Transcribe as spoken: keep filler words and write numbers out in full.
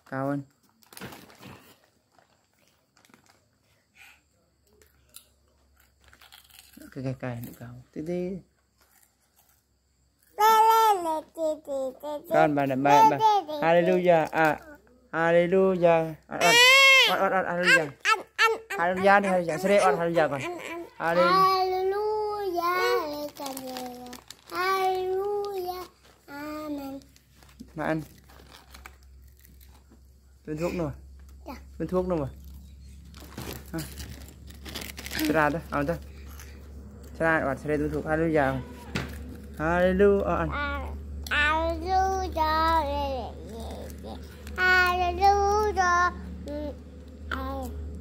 Kawan. Kai, kai, kai, kau. Tidi. Kan, mana, mana, mana. Haleluya. Ah, haleluya. Ah, ah, ah, ah, haleluya. Haleluya ni, haleluya. Seri, ah, haleluya, kan. Haleluya. Haleluya. Haleluya. Amin. Maan. Tuntut no. Ya. Tuntut no. Ha. Sera dah, au dah. Sera, wat sera tuntut. Haleluya. Haleluya. Ah, ah. Haleluya. Haleluya. Haleluya. Haleluya.